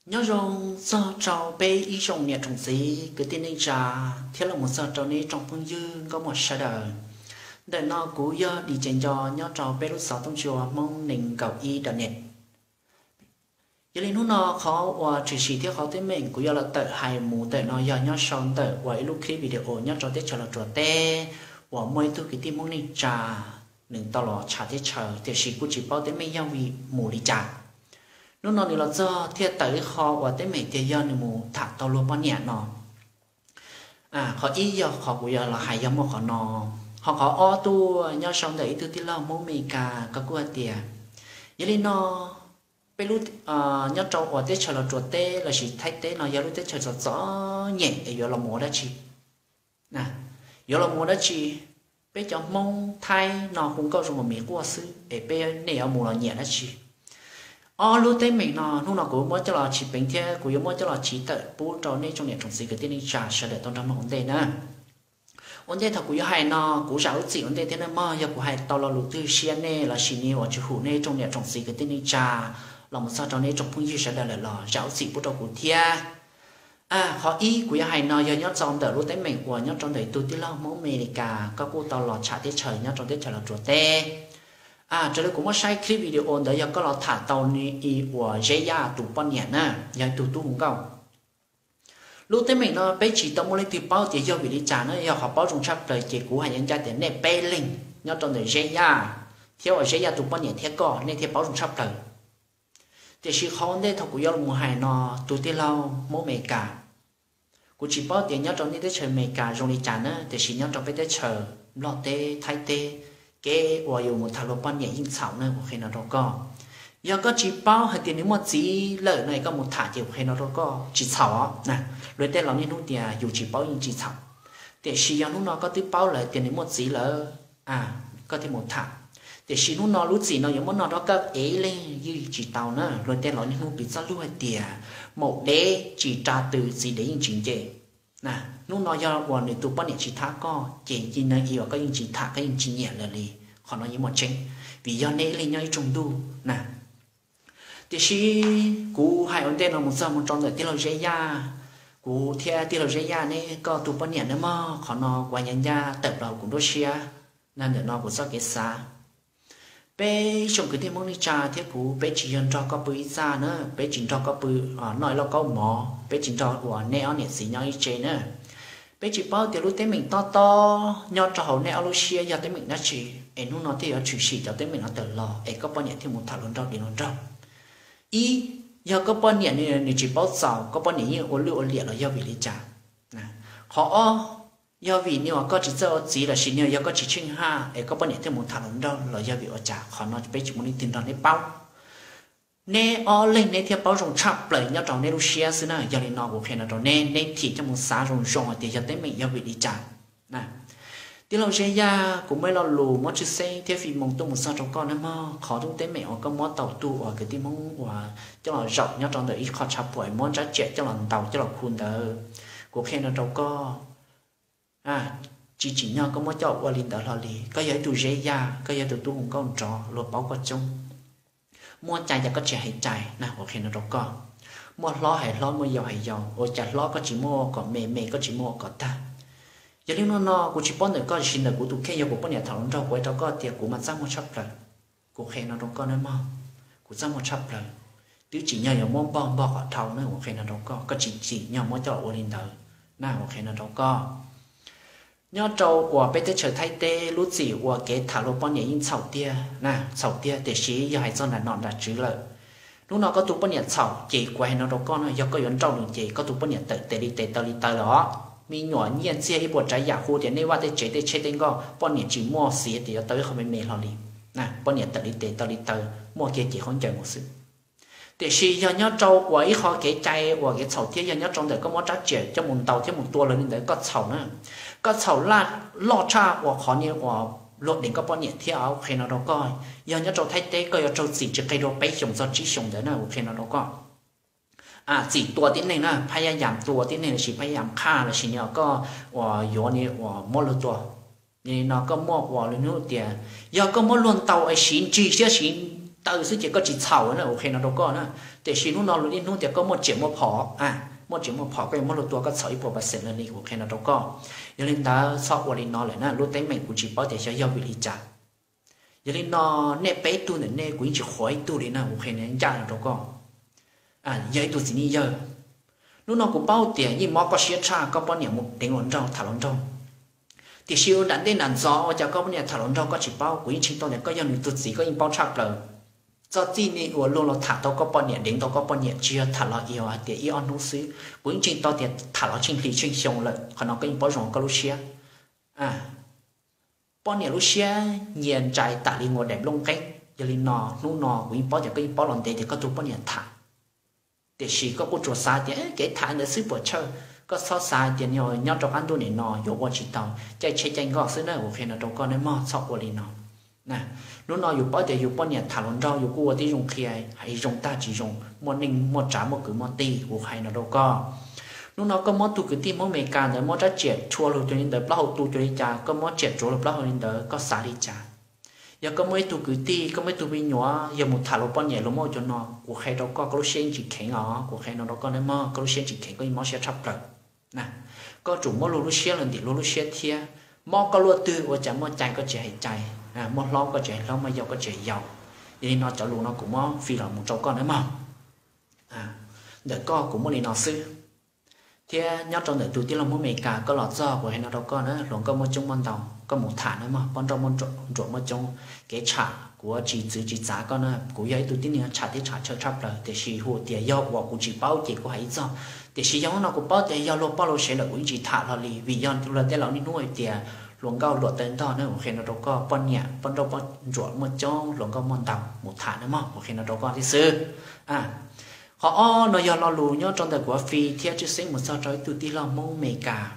Nyob zoo txog rau peb ib tsoom niam tsoom txiv kwv tij neej tsa thiab los mus txog rau nej tsoom phooj ywg nkauj muam sawv daws. Ntawm no kuv yog Dim Ces Nco nyob rau peb lub xov tooj cua Hmoob nees nkaum ib dot net. Yog li hnub no qhov uas tshwm sim thiab qhov teeb meem kuv yuav los tawm hais mus ntawm no yog nyob sau ntawm uas ib lub clip video nyob rau teb chaws Los Tsuas teb uas muaj ib tug kwv tij Hmoob neej tsa nws tau los tsham teb chaws tiam sis kuj tsis paub teeb meej yog vim mus li cas. Hnub no nws los txog thiaj tawm ib qho uas teeb meem tias yog nws mus tham tau luag poj niam no. Qhov ib yog qhov kuv yuav los hais yog muaj qhov no, ho qhov ob tuaj nyob sau ntawm ib tug tij laug Hmoob Amelikas koj kuj hais tias, yog li no peb lub, nyob rau uas teb chaws Los Tsuas teb lossis Thaib teb no yog lub teb chaws txom txom nyem es yuav los mus ua dab tsi? Yuav los mus ua dab tsi? Peb cov Hmoob Thaib no hu nkauj zoo nkaus mis quaj xwb es peb, nej yuav mus los nyiam dab tsi? Ob lub teeb meem no hnub no kuv muab coj los tshwm peev thiab kuv yuav muab coj los tshwm tawm pub rau nej tsoom niam tsoom txiv kwv tij neej tsa sawv daws tau nrog mloog ua ntej na. Ua ntej thaum kuv yuav hais no kuv zam lub txim ua ntej thiab nawb mog, yog kuv hais tau lo lus twg siab nej lossis nws uas tsis hum nej tsoom niam tsoom txiv kwv tij neej tsa los mus txog rau nej tsoom phooj ywg sawv daws lawm los zam lub txim pub rau kuv thiab. Qhov ib kuv yuav hais no yog nyob rau ntawm lub teeb meem uas nyob rau ntawm tus tij laug Hmoob Amelikas koj kuj tau los tsham teb chaws nyob rau teb chaws Los Tsuas teb. Raws li kuv muab saib clip video ntawd yog koj los tham tau nws ib uas Zeb Yaj tus poj niam na, yog ib tug tub hu nkauj. Lub teeb meem no peb tsis tau muaj leej twg paub tias yog vim li cas na, yog qhov paub zoo tshaj plaws ces kuv hais ncaj ncaj tias nej peb leeg nyob rau ntawm Zeb Yaj thiab uas Zeb Yaj tus poj niam thiab koj nej thiaj paub zoo tshaj plaws. Tiam sis qhov ua ntej thaum kuv yuav los hais no, tus tij laug Hmoob Amelikas, kuv tsis paub tias nyob rau nej teb chaws Amelikas zoo li cas na, tiam sis nyob rau peb teb chaws Nplog teb Thaib teb, kev uas yus mus tham luag poj niam yeej txhaum na, kuv qhia no rau koj. Yog koj tsis paub hais tias nws muaj txiv lawm no es koj mus tham ces kuv qhia no rau koj tsis txhaum os. Luag tej laus niaj hnub tias yus tsis paub yeej tsis txhaum. Tiam sis yog hnub no koj twb paub lawm tias nws muaj txiv lawm, koj thiaj mus tham. Tiam sis hnub no lub txim no yuav muab noj rau koj ev leej yeej tsis tau na. Luag tej laus niaj hnub piv txoj lus hais tias maum dev tsis ra tw txiv dev yeej tsis nce. Hnub no yog uas nws tus poj niam tsis thab koj ces cia li ib uas koj yeej tsis tham koj yeej tsis nyiam lawm li. Qhov no yeej muaj tseeb, vim yog nej ib leeg nyob ib tsoom ntuj na. Tiam sis kuv hais ua ntej no mus txog mus rau ntawm tij laug Zeb Yaj, kuv thiab tij laug Zeb Yaj ne koj tus poj niam na mog, qhov no kuv hais ncaj ncaj tawm plaws kuv nruab siab na, ntawm no kuv txoj kev xav. Peb tsoom kwv tij Hmoob neej tsa thiab kuv, peb tsis yog nrog koj pw ib txaj na, peb tsis nrog koj pw noj ib lauj kaub mov, peb tsis nrog uas nej ob niam txiv nyob ib tse na. Peb tsis paub tias lub teeb meem tob tob nyob rau hauv nej ob lub siab yog teeb meem dab tsi, es hnub no thiaj yuav tshwm sim cov teeb meem no tawm los es koj poj niam thiaj mus tham luag nraug dev luag nraug. Ib, yog koj poj niam nws tsis paub txaus, koj poj niam yeej ua lwj ua liam los yog vim li cas? Qhov ob, yog vim nws uas koj tsis txawj ua txiv lossis nws yog koj tsis tsheej haj es koj poj niam thiaj mus tham luag nraug los yog vim ua cas? Qhov no peb tsis muaj leej twg nrog neb paub. Neb ob leeg neb thiaj paub zoo tshaj plaws nyob rau neb lub siab xwb na. Yog li no kuv qhia no rau neb, neb thim coj mus xav zoo zoo hais tias yog teeb meem yog vim li cas. Tij laug Zeb Yaj, kuv muaj ib lo lus muab tshwj xeeb thiab fim moo tuaj mus txog rau koj nawb mog. Qhov lub teeb meem uas koj muab tau tug uas kwv tij Hmoob uas coj los zaum nyob rau ntawm ib qho tshav puam muab nrab riam coj los ntaus coj los khu ntawd, kuv qhia no rau koj, tsis tsim nyog koj muab coj ua li ntawd hlo li. Koj yog ib tug Zeb Yaj, koj yog tus tub hu nkauj nrov luag paub koj coob. Muaj cai ces koj tsis hais cai na, kuv qhia no rau koj. Muaj hlob hais hlob, muaj yau hais yau, ua cas hlob koj tsis muab ua kom me, me koj tsis muab ua kom tag. Yog li no no kuv tsis paub ntawm koj, tiam sis ntawm kuv tus kheej yog kuv poj niam tham hluas nraug, kuv hais rau koj tias kuv mas txaj muag tshaj plaws. Kuv qhia no rau koj nawb mog, kuv txaj muag tshaj plaws. Twb tsis yog yuav muab npog npog qhov dhau na, kuv qhia no rau koj, koj tsis tsim nyog muab coj ua li ntawd na, kuv qhia no rau koj. Nyob rau uas peb teb chaws Thaib teb lub txim uas kev tham luag poj niam yeej txhaum tiag na, txhaum tiag, tiam sis yog hais txog nram nom nram tswv lawm. Hnub no koj tus poj niam txhaum ces kuv hais no rau koj no, yog koj yuav nrauj nws ces koj tus poj niam tawm tes li tes taw li taw lawm os. Me nyuam nyiaj txiag ib puas tsav yam hu tias nej vaj tej tsev tej tsheb tej nkoj, poj niam tsis muaj xiv tias yuav tau ib qho me me hlo li. Poj niam tawm li tes taw li taw, muaj kiag ces khaub ncaws mus xwb. Tiam sis yog nyob rau uas ib qho kev cai uas kev txhaum thiab yog nyob rau ntawm koj muab rab riam coj mus ntaus thiab mus tua lawv li ntawd koj txhaum na. Koj txhaum loj tshaj uas qhov niag uas luag deev koj poj niam thiab, kuv qhia no rau koj. Yog nyob rau Thaib teb koj yuav raug txim tsis qe dua peb xyoos txog tsib xyoos ntawd na, kuv qhia no rau koj. Txim tua tib neeg na, phab yaj yam tua tib neeg lossis phab yaj yam qhaj lossis niag koj uas yuav niag uas muab luag tua. Yog li no koj muaj uas lub hnub tias yog koj muab luag ntaus es siv nrig thiab siv taw xwb ces koj tsis txhaum na, kuv qhia no rau koj na. Tiam sis hnub no lus niaj hnub tias koj muaj riam muaj phom, muaj riam muaj phom koj yuav muab luag tua koj txhaum ib puas percent li, kuv qhia no rau koj. Yog li ntawd txhob ua li no lawm na, lub teeb meem kuv tsis paub tias xyov yog vim li cas. Yog li no, nej peb tug ntawm nej kuv yeej tsis qhuas ib tug li na, kuv qhia ncaj no rau koj. Yog ib tug txiv neej yawg, hnub no kuv paub tias yeej mob koj siab tshaj, koj poj niam mus deev hluas nraug tham hluas nraug. Tiam sis ua nram ntej nram ntxov ua cas koj poj niam tham hluas nraug koj tsis paub, kuv yeej ntseeg tau tias koj yog nws tus txiv koj yeej paub tshaj plaws. Txoj txij ni uas luag los tham tau koj poj niam, deev tau koj poj niam tsis yog tham los ib hais tias ib ob hnub xwb, kuv yeej ntseeg tau tias tham los tsheej hli tsheej xyoo lawm, qhov no koj yeej paub zoo koj lub siab. Poj niam lub siab nyias ntsais tam li nkaus daim nplooj nqeeb, yog li no hnub no kuv yeej paub tias koj yeej paub los ntev tias koj tus poj niam tham. Tiam sis koj kuj tsuas xav tias kev tham ntawd xwb puas chawj, koj txhob xav tias nyob rau qab ntuj nim no yuav ua tsis tau, caij tsheb caij nkoj xwb na, kuv qhia no rau koj nawb mog, txhob ua li no. Hnub no yus paub tias yus poj niam tham hluas nraug yus kuj ua tib zoo qhia, hais zoo tag tsis zoo, muaj neej muaj tsav muaj kwv muaj tij, kuv hais no rau koj. Hnub no koj muab tus kwv tij Hmoob Amelikas ntawd muab rab riam rhua lug cuag li ntawd, plaub hau tu cuag li cas, koj muab riam rhuav lug plaub hau li ntawd koj xav li cas? Yog koj muaj ib tug kwv tij, koj muaj ib tug me nyuam yog mus tham luag poj niam luag muab ua cuag no, kuv qhia rau koj, koj lub siab yeej tsis kheev os, kuv qhia no rau koj nawb mog, koj lub siab tsis kheev koj yeej mob siab tshaj plaws. Koj tsum muab luag lub siab los ntim luag lub siab thiab. Mob koj luaj twg ua cas muaj cai koj tsis hais cai, muaj hlob koj tsis hais hlob, muaj yau koj tsis hais yau. Yog li no cov lus no kuv muab fij los mus rau koj nawb mog. Ntawm koj kuv muaj li no xwb. Thiab nyob rau ntawm tus tij laug Hmoob Amelikas koj los txog kuv hais no rau koj na, hluas nkauj muaj coob muaj ntau, koj mus tham nawb mog, poj nrauj muaj nruam muaj coob. Kev tsham kuv tsis txwv tsis txav koj na, kuv yog ib tug tib neeg tsham thiab tsham tsawg tshaj plaws, tiam sis hu tias yog uas kuv tsis paub ces kuv hais ib txog. Tiam sis yog hnub no kuv paub tias yog luag poj luag sev lawm kuv yeej tsis tham hlo li, vim yog luag tej laus niaj hnub hais tias hluas nkauj luam taw ntog na, kuv qhia no rau koj, poj niam poj nrauj poj ntsuam muaj coob, hluas nkauj muaj ntau, mus tham nawb mog, kuv qhia no rau koj thiab xwb. Qhov ob no yog lo lus nyob rau ntawm kuv fi thiab tshwj xeeb mus txog rau ib tug tij laug Hmoob Amelikas.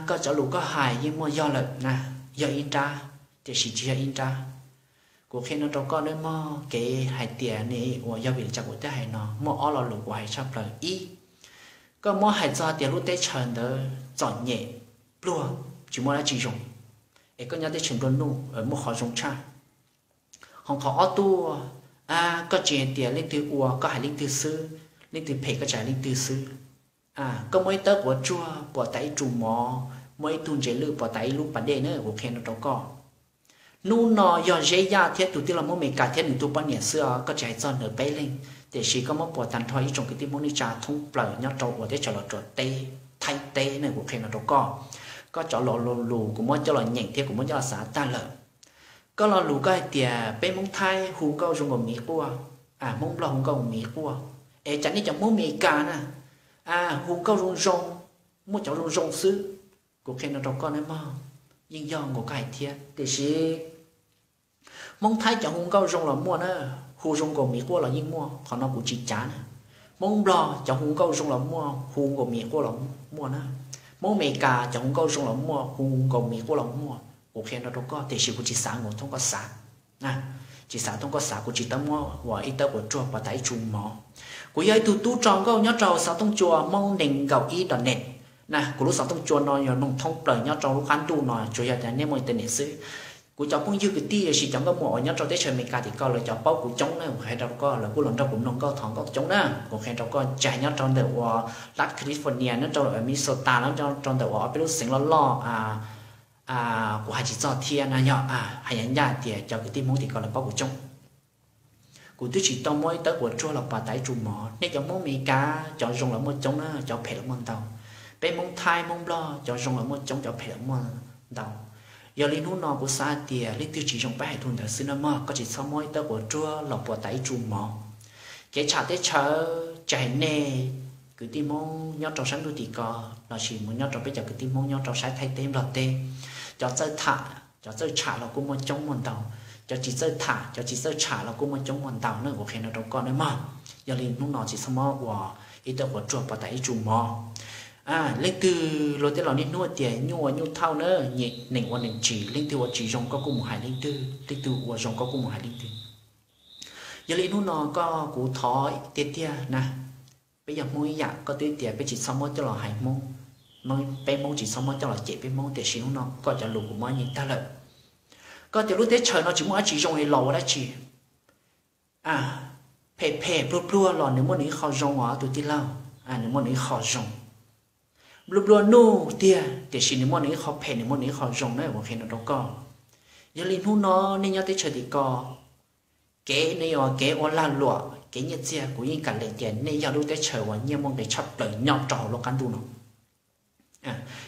Koj cov lus koj hais yeej muaj yog lawm na, yog ib nrab, tiam sis tsis yog ib nrab. Kuv qhia no rau koj nawb mog, kev hais tias ne uas yog vim li cas kuv thiaj hais no, muaj ob lo lus kuv hais tshaj plaws. Ib, koj muab hais txog tias lub teb chaws ntawd txom nyem, pluag, tsis muaj dab tsi zoo, es koj nyob teb chaws nplua nuj muaj qhov zoo tshaj. Ho qhov ob tuaj, koj tsis hais tias leej twg ua koj hais leej twg xwb, leej twg phem koj tsis hais leej twg xwb. Koj muaj ib tawb quav tsuag puas tas ib tsu mov, muaj ib tug ntses lwj puas tas ib lub pas dej na, kuv qhia no rau koj. Hnub no yog Zeb Yaj thiab tus tij laug Hmoob Amelikas thiab nws tus poj niam xwb os, koj tsis hais txog nws peb leeg, tiam sis koj muab puas tag nrho ib tsoom kwv tij Hmoob neej tsa thoob plaws nyob rau uas teb chaws Los Tsuas teb, Thaib teb ne, kuv qhia no rau koj. Koj cov lo lus kuv muab coj los nyeem thiab kuv muab coj los xav tag lawm. Koj lo lus koj hais tias peb Hmoob Thaib hu nkauj zoo nkaus miv quaj, Hmoob Nplog hu nkauj miv quaj, es cas nej cov Hmoob Amelikas na hu nkauj zoo zoo, muaj cov zoo zoo xwb. Kuv qhia no rau koj nawb mog, yeej yog nkaus koj hais thiab, tiam sis Hmoob Thaib cov hu nkauj zoo los muaj na, hu zoo nkaus miv quaj los yeej muaj, qhov no kuv tsis cav na. Hmoob Nplog cov hu nkauj zoo los muaj, hu nkaus miv quaj los muaj na. Hmoob Amelikas cov hu nkauj zoo los muaj, hu nkaus miv quaj los muaj. Kuv qhia no rau koj, tiam sis kuv tsis xav nkaus thoob koj xav. Tsis xav thoob koj xav, kuv tsis tau muab ua ib tawb quav tsuag puas tas ib tsu mov. Kuv yog ib tug tub tso nkauj nyob rau xov tooj cua Hmoob nees nkaum ib dot net na. Kuv lub xov tooj cua no yog noog thoob plaws nyob rau lub qab ntuj no, tsuas yog tias nej muaj internet xwb. Kuv cov phooj ywg kwv tij los sis cov nkauj muam uas nyob rau teb chaws Amelikas tim ko lawv cov paub kuv coob na, kuv qhia rau koj, lawv kuj los nrog kuv mloog nkauj thov nkauj coob na. Kuv qhia rau koj, tsis hais nyob rau ntawm uas lab California, nyob rau Minnesota, nyob rau ntawm uas ob peb lub xeev loj loj, kuv hais tsis txog thiab na, yog hais ncaj tias cov kwv tij Hmoob tim ko lawv paub kuv coob. Kuv twb tsis tau muab ib tawb quav tsuag los puas tas ib tsu mov. Nej cov Hmoob Amelikas cov zoo los muaj coob na, cov phem los muaj ntau. Peb Hmoob Thaib Hmoob Nplog cov zoo los muaj coob, cov phem los muaj ntau. Yog li hnub no kuv xav hais tias leej twg tsis zoo peb hais tus ntawd xwb na mog, koj tsis txhob muab ib tawb quav tsuag los puas tas ib tsu mov. Kev tsham teb chaws, tsis hais nej kwv tij Hmoob nyob rau sab ntuj tim ko los sis mus nyob rau peb cov kwv tij Hmoob nyob rau sab Thaib teb Nplog teb, cov txawj tham cov txawj tsham los kuj muaj coob muaj ntau, cov tsis txawj tham cov tsis txawj tsham los kuj muaj coob muaj ntau na, kuv qhia no rau koj nawb mog. Yog li hnub no tsis txhob muab ua ib tawb quav tsuag puas tas ib tsu mov. Leej twg luag tej laus niaj hnub tias nyuj ua nyuj thauj na, nees ua nees tsis, leej twg ua tsis zoo koj kuj mus hais leej twg, leej twg ua zoo koj kuj mus hais leej twg. Yog li hnub no koj, kuv thov tiag tiag na, peb yog Hmoob ib yam, koj twb tias peb tsis txhob muab coj los hais Hmoob, peb Hmoob tsis txhob muab coj los cem peb Hmoob, tiam sis hnub no koj cov lus kuv muab nyeem tag lawm. Koj tias lub teb chaws no tsis muaj dab tsi zoo li los ua dab tsi? phem phem pluag pluag los nws muaj nws ib qho zoo os tus tij laug, nws muaj nws ib qho zoo. Nplua nplua nuj tiag tiam sis nws muaj nws ib qho phem, nws muaj nws ib qho zoo na, kuv qhia no rau koj. Yog li hnub no nej nyob teb chaws tim ko, kev ne yog kev ua lag luam, kev nyiaj txiag, kuv yeej kam lees tias nej yog lub teb chaws uas nyiaj muaj nqis tshaj plaws nyob rau hauv lub qab ntuj no.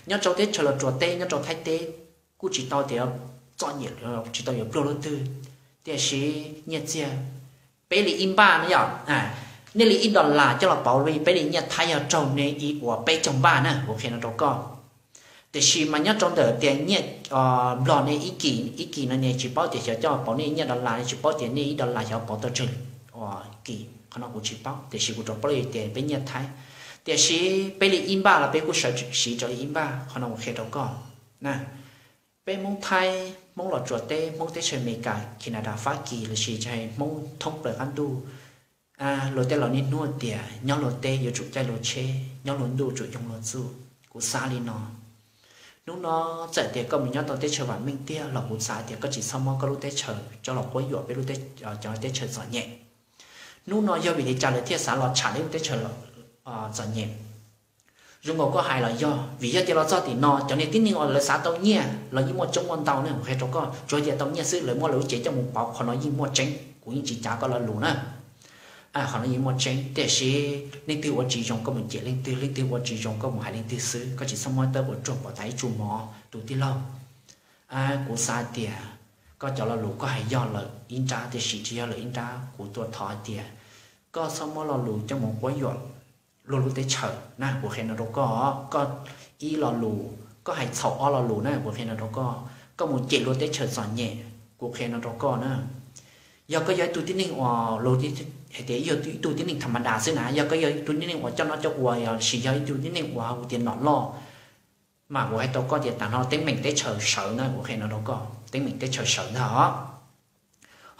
Nyob rau teb chaws Los Tsuas teb, nyob rau Thaib teb, kuj tsis tau tias txom nyem, tsis tau yuav pluag lub twg, tiam sis nyiaj txiag, peb li ib npaj na yom, nej li ib dollar coj los pauv li peb li nyiaj Thaib yog raug nej ib uas peb caug npaj na, kuv qhia no rau koj. Tiam sis mas nyob rau ntawm tias nyiaj Nplog nej ib kis ib kis no ne tsis paub tias xyov coj pauv nej nyiaj dollar, tsis paub tias nej ib dollar xyov pauv tau tsawg kis, qhov no kuv tsis paub, tiam sis kuv rov paub li tias peb nyiaj Thaib. Tiam sis peb li ib npaj los peb kuj sawv siv raws li ib npaj, qhov no kuv qhia rau koj na. Peb Hmoob Thaib, Hmoob Los Tsuas teb, Hmoob teb chaws Amelikas, Canada, Fab Kis lossis Hmoob thoob plaws qab ntuj, luag tej laus niaj hnub tias nyob luag teb yuav tsum caij luag tsheb, nyob luag ntuj tsum yoo luag txuj. Kuv xav li no, hnub no txawm tias koj mus nyob tau teb chaws vam meej tiag los kuv xav tias koj tsis txhob muab koj lub teb chaws coj los quab yuam peb lub, cov teb chaws txom nyem. Hnub no yog vim li cas lawv thiaj xav los tsham lub teb chaws txom nyem? Zoo nkaus koj hais los yog vim yog tias los txog tim no cov niag tib neeg uas lawv xav tau nyiaj los yeej muaj coob muaj ntau ne, kuv qhia rau koj, tsuas tias tau nyiaj xwb lawv muab lawv lub cev coj mus pauv, qhov no yeej muaj tseeb, kuv yeej tsis cav koj lo lus na. Qhov no yeej muaj tseeb, tiam sis leej twg ua tsis zoo koj mus cem leej twg, leej twg ua tsis zoo koj mus hais leej twg xwb, koj tsis txhob muab tawb quav tsuag pov tas ib tsu mov tus tij laug. Kuv xav tias koj cov lo lus koj hais yog lawm ib nrab, tiam sis tsis yog lawm ib nrab, kuv tua thov hais tias koj txhob muab lo lus coj mus quab yuam luag lub teb chaws na, kuv qhia no rau koj. Koj ib lo lus, koj hais txhaum ob lo lus na, kuv qhia no rau koj. Koj mus cem luag teb chaws txom nyem, kuv qhia no rau koj na. Yog koj yog ib tug tib neeg uas, hais tias ib tug tib neeg tham ma das xwb na, yog koj yog ib tug tib neeg uas coj noj coj ua, los sis yog ib tug tib neeg uas hu tias nom loj, mas kuv hais rau koj tias tas no teeb meem teb chaws sawv na, kuv qhia no rau koj, teeb meem teb chaws sawv ntag os.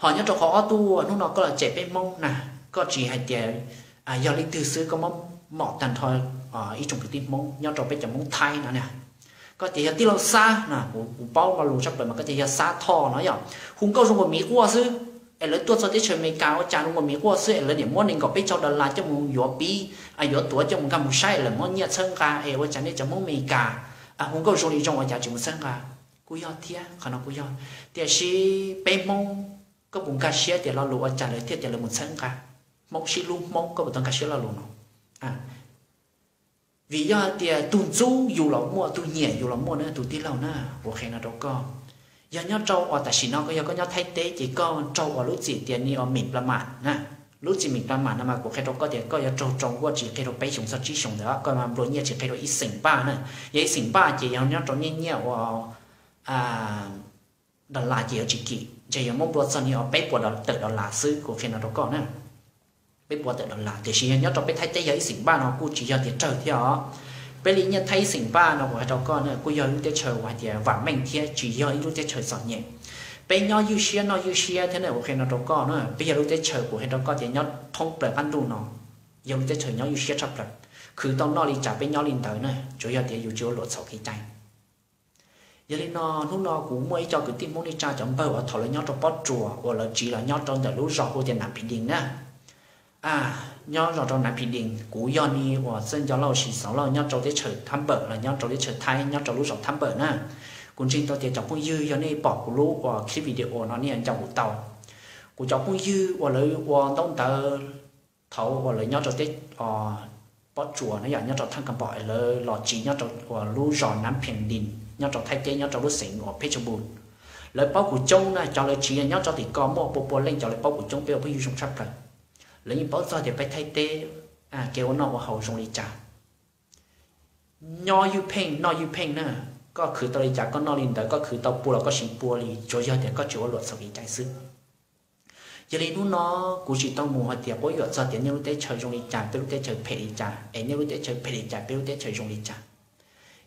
Ho nyob rau qhov ob tuaj, hnub no koj los cem peb Hmoob na, koj tsis hais tias yog leej twg xwb, koj muab mom tag nrho ib tsoom kwv tij Hmoob nyob rau peb cov Hmoob Thaib no na. Koj tias yog tij laug Xab na, kuv paub lo lus tshaj plaws mas koj tias yog Xab Thoj no yog hu nkauj zoo nkaus miv quaj xwb, es lawv tuaj txog teb chaws Amelikas ua cas zoo nkaus miv quaj xwb, es lawv niam muab nees nkaum peb caug dollar coj mus yuav pib, yuav tuav coj mus nkag mus saib, lawv muab nyiaj txhawb nqa, es ua cas nej cov Hmoob Amelikas hu nkauj zoo li zoo ua cas tsis mus txhawb nqa? Kuj yog thiab, qhov no kuj yog, tiam sis peb Hmoob, koj puas nkag siab tias lo lus ua cas lawv thiaj tias lawv mus txhawb nqa? Hmoob sib hlub Hmoob, koj puas tau nkag siab lo lus no? Vim yog hais tias tus ntxub yus los muaj, tus nyiam yus los muaj na tus tij laug na, kuv qhia no rau koj. Yog nyob rau uas tam sim no koj yog koj nyob Thaib teb ces koj raug uas lub txim tias ni uas mim pla mam na. Lub txim mim pla mam no mas kuv qhia rau koj tias koj yuav raug rau nkuaj tsis qhia rau peb xyoos txog tsib xyoos ntawd, koj mas nplua nyiaj tsis qhia rau ib xeem npaj na. Yog ib xeem npaj ces yog nyob rau nyiaj nyiaj uas dollar ces yuav tsis kim, ntshe yuav muab nplua txog ni uas peb puas tawm dollar xwb, kuv qhia no rau koj na. Peb puas tawm dollar, tiam sis yog nyob rau peb Thaib teb yog ib xeem npaj no kuj tsis yog tias tsawg thiab os. Peb li nyiaj Thaib ib xeem npaj no kuv hais rau koj na, kuj yog lub teb chaws uas hais tias vam meej thiab tsis yog ib lub teb chaws txom nyem. Peb nyob ywj siab noj ywj siab thiab na, kuv qhia no rau koj na, peb yog lub teb chaws kuv qhia rau koj tias nyob thoob plaws qab ntuj no yog lub teb chaws nyob ywj siab tshaj plaws, khwv tau noj li cas peb nyob li ntawd na, tsuas yog tias yus tsis ua luam txhaum kev cai. Yog li no hnub no kuv muaj ib co kwv tij Hmoob neej tsa cov npawg uas thaum lawv nyob rau pob tsuas uas lawv tsiv los nyob rau ntawm lub zos hu tias Nam Phim Dis na. Nyob zos rau Nam Phim Dis, kuv yog ni uas Txawj Nco Lauj Sis Xauv Lauj nyob rau teb chaws Thab Npawm los nyob rau teb chaws Thaib nyob rau lub zos Thab Npawm na. Kuv ntseeg tau tias cov phooj ywg yog nej pom kuv lub uas clip video no nej nco kuv tau. Kuv cov phooj ywg uas lawv ua ntaub ntawv thaud uas lawv nyob rau teb pob tsuas no yog nyob rau Thab Npawm es lawv los tsiv nyob rau uas lub zos Nam Phim Dis nyob rau Thaib teb nyob rau lub xeev uas Phetshebul. Lawv paub kuv coob na, cov lawv tsiv nyob rau tim ko muaj pua pua leej, cov lawv paub kuv coob, peb ua phooj ywg zoo tshaj plaws. Lawv yeej paub txog tias peb Thaib teb kev ua noj ua haus zoo li cas. Nyob ywj pheej noj ywj pheej na, koj khwv tau li cas koj noj li ntawd, koj khwv tau pua los koj siv pua li, tsuas yog tias koj tsis ua luam txhaum kev cai xwb. Yog li hnub no kuv tsis tau mus hais tias quab yuam txog tias nej lub teb chaws zoo li cas, peb lub teb chaws phem li cas, es nej lub teb chaws phem li cas, peb lub teb chaws zoo li cas.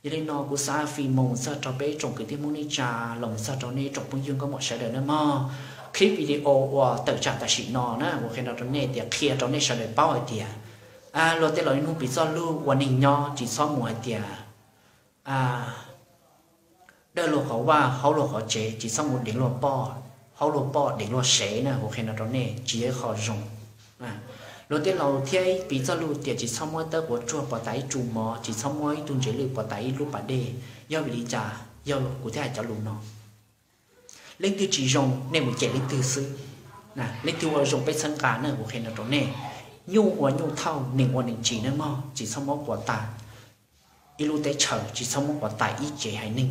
Yog li no kuv xav fij moo txog rau peb tsoom kwv tij Hmoob neej tsa los mus txog rau nej tsoom phooj ywg nkauj muam sawv daws na mog. Clip video uas tawm tsam tam sim no na, kuv qhia rau nej tias qhia rau nej sawv daws paub hais tias luag tej laus ib hnub piv txoj lug ua neeg nyob tsis txhob mus hais tias dawj luag qhov vaj haub luag qhov tsev, tsis txhob mus deev luag poj. phaub luag poj dev luag sev na, kuv qhia no rau nej tsis yog ib qho zoo. Luag tej laus thiab piv txoj lus tias tsis txhob muab tawb quav tsuag puas tas ib tsu mov, tsis txhob muab ib tug ntsev lwj puas tas ib lub pas dej. Yog vim li cas yog kuv thiaj hais cov lus no? Leej twg tsis zoo nej mus cem leej twg xwb. Leej twg ua zoo peb txhawb nqa na, kuv qhia no rau nej. Nyuj ua nyuj thauj, neeg ua neeg tsim nawb mog, tsis txhob muab quas tas ib lub teb chaws, tsis txhob muab quas tas ib tsev haiv neeg.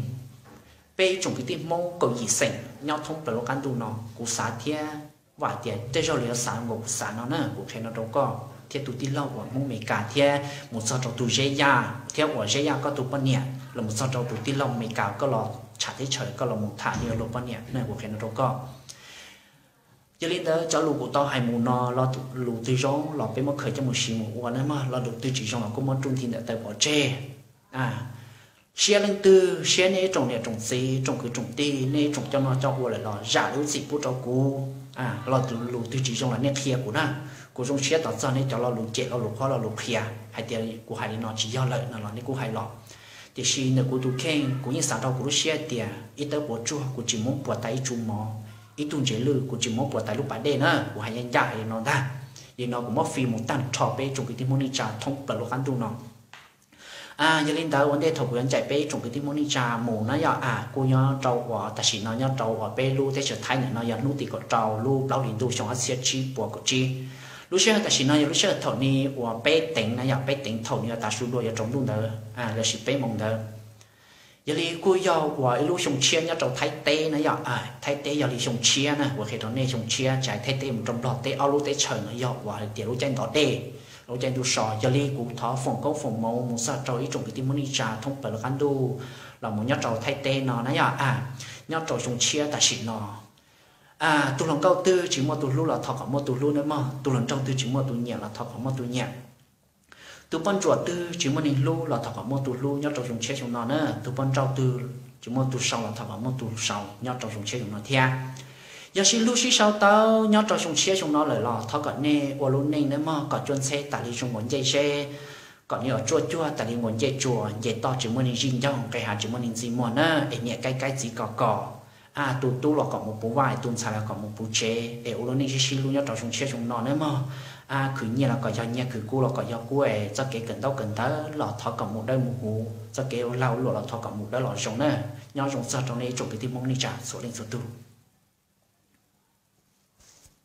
Peb ib tsoom kwv tij Hmoob kaum yim xeem nyob thoob plaws lub qab ntuj no, kuv xav thiab vam tias tej zaug lawv yuav xav nkaus kuv xav no na, kuv qhia no rau koj thiab tus tij laug uas Hmoob Amelikas thiab mus txog rau tus Zeb Yaj thiab uas Zeb Yaj koj tus poj niam los mus txog rau tus tij laug Amelikas koj los tsham teb chaws koj los mus tham li luag poj niam na, kuv qhia no rau koj. Yog li ntawd cov lus kuv tau hais mus no los lus twg zoo los peb muab khaws coj mus siv mus ua na mog, los lus twg tsis zoo los kuj muab rub nthi ntawm taw pov tseg. Siab leej twg, siab nej ib tsoom niam tsoom txiv, tsoom kwv tsoom tij, nej ib tsoom coj noj coj ua lawm los zam lub txim pub rau kuv. Los lus twg tsis zoo los nej qhia kuv na. Kuv zoo siab tos txog nej cov lo lus cem lo lus qhuab lo lus qhia hais tias kuv hais li no tsis yog lawm no los nej kuj hais los. Tiam sis ntawm kuv tus kheej kuv yeej xav rau kuv lub siab tias ib tawb quav tsuag kuv tsis muab puas tas ib tsu mov, ib tug ntsev lwj kuv tsis muab puas tas lub pas dej na, kuv hais ncaj ncaj li no ntag. Li no kuv muab fi mus tag nrho peb ib tsoom kwv tij Hmoob neej tsa thoob plaws lub qab ntuj no. Yog li ntawd ua ntej thaum kuv yuav ncaim peb ib tsoom kwv tij Hmoob neej tsa mus na yog kuj nyob rau uas tam sim no nyob rau uas peb lub teb chaws Thaib ntawm no yog hnub tim kaum rau lub plaub hlis ntuj xyoo ob txhiab tsib puas kaum tsib. Lub sij hawm tam sim no yog lub sij hawm thaum ni uas peb teev na yog peb teev thaum ni yuav tav su dua yuav tsaus ntuj ntawd, lossis peb moos ntawd. Yog li kuj yog uas ib lub xyoo tshiab nyob rau Thaib teb na yog, Thaib teb yog li xyoo tshiab na, kuv qhia rau nej xyoo tshiab tsis hais Thaib teb mus rau Nplog teb ob lub teb chaws no yog uas hais tias lub caij ntov dej, lub caij ntuj so. Yog li kuv thov foom koob foom hmoov mus txog rau ib tsoom kwv tij Hmoob neej tsa thoob plaws lub qab ntuj los mus nyob rau Thaib teb no na yog, nyob rau xyoo tshiab tam sim no tus hluas nkauj twg tsis muaj tus hlub los thov kom muaj tus hlub nawb mog, tus hluas nraug twg tsis muaj tus nyiam los thov kom muaj tus nyiam. Tus poj ntsuam twg tsis muaj neeg hlub los thov kom muaj tus hlub nyob rau xyoo tshiab xyoo no na, tus poj nrauj twg tsis muaj tus sau los thov kom muaj tus sau nyob rau xyoo tshiab xyoo no thiab. Yog sib hlub sib sau tau nyob rau xyoo tshiab xyoo no lawm los thov kom nej ua lub neej nawb mog kom cuab ntxheb tas li zoo nkaus ncej zeb, kom nej ua ruaj cuag tas li nkaus ncej tsua, nce toj tsis muaj neeg zij ncaug, nqes hav tsis muaj neeg ntxi muag na, es niam kaib kaib txiv kos kos. Tus tub los kom mus puv vaj, tus ntxhais los kom mus puv tsev, es ua lub neej sib sib hlub nyob rau xyoo tshiab xyoo no nawb mog. Khwv nyiaj los kom yog nyiaj, khwv kub los kom yog kub, es txoj kev kawm ntaub kawm ntawv los thov kom mus dawb mus huv, txoj kev ua lag ua luam los thov kom mus dawb los zoo na. Nyob zoo txog rau nej ib tsoom kwv tij Hmoob neej tsa txhua leej txhua tug.